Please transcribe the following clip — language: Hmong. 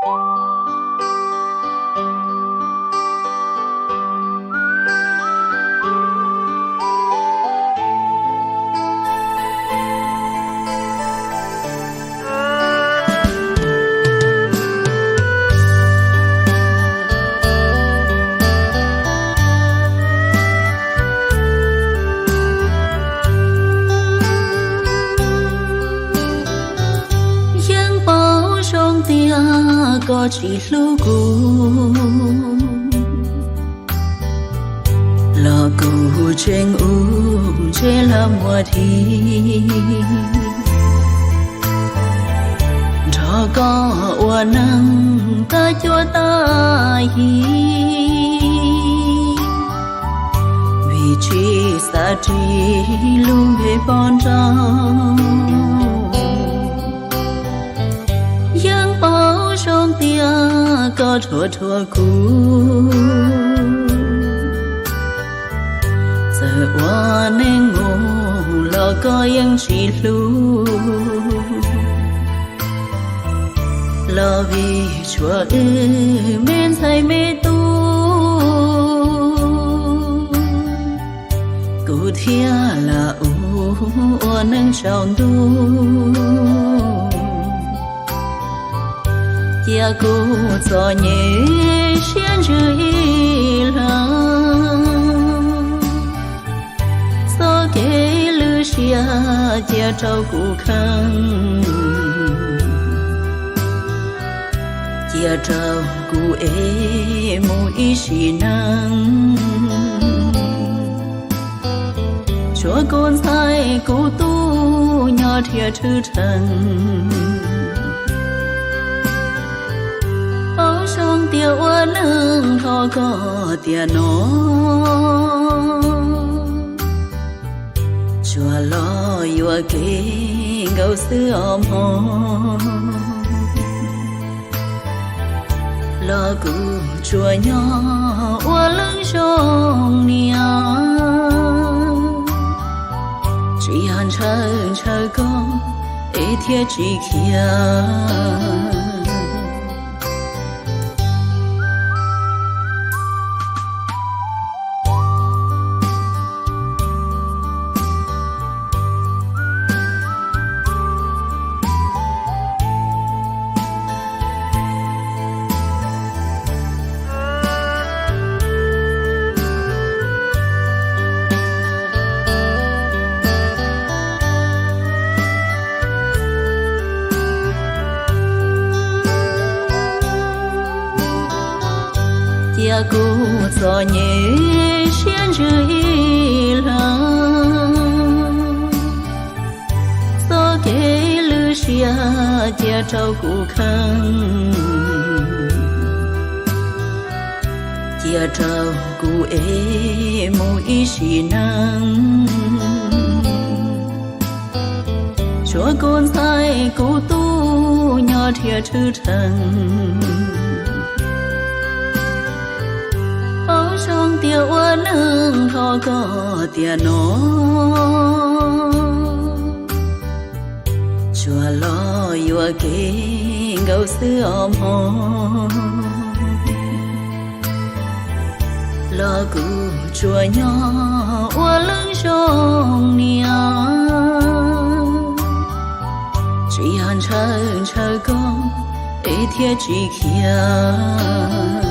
Yeej paub zoo tias koj tsis hlub kuv, los kuv tseem ua ntse los muaj dhi. Nrog koj ua neej tab cuab tab yig, vim tsis xav ris lub npe poj nrauj. Yeej paub zoo tias koj dhuav dhuav kuv, txawm ua neej mus los koj yeej tsis hlub. Los vim tshuav wb me ntxhais me tub, kuv thiaj lam ua neej tsaus ntuj. Cia kuv txom nyem siab ntsws ib leeg, txoj kev lwj siab cia rau kuv kheej, cia rau kuv es mus ib sim neej. Tshuav kuv ntxhais kuv tub nyob dhia thwj theej, paub zoo tias ua neej nrog koj tiam no, tsuas los yuam kev nkaus xwb os mog. Los kuv tsuas nyob ua leej zoo niam, tsis yog ntshaw ntshaw koj es thiaj tsis khiav. Cia kuv txom nyem siab ntsws ib leeg, txoj kev lwj siab cia rau kuv kheej, cia rau kuv es mus ib sim neej. Tshuav kuv ntxhais kuv tub nyob dhia thwj theej, paub zoo tias ua neej nrog koj tiam no, tsuas los yuam kev nkaus xwb os mog. Los kuv tsuas nyob ua leej zoo niam, tsis yog ntshaw ntshaw koj es thiaj tsis khiav.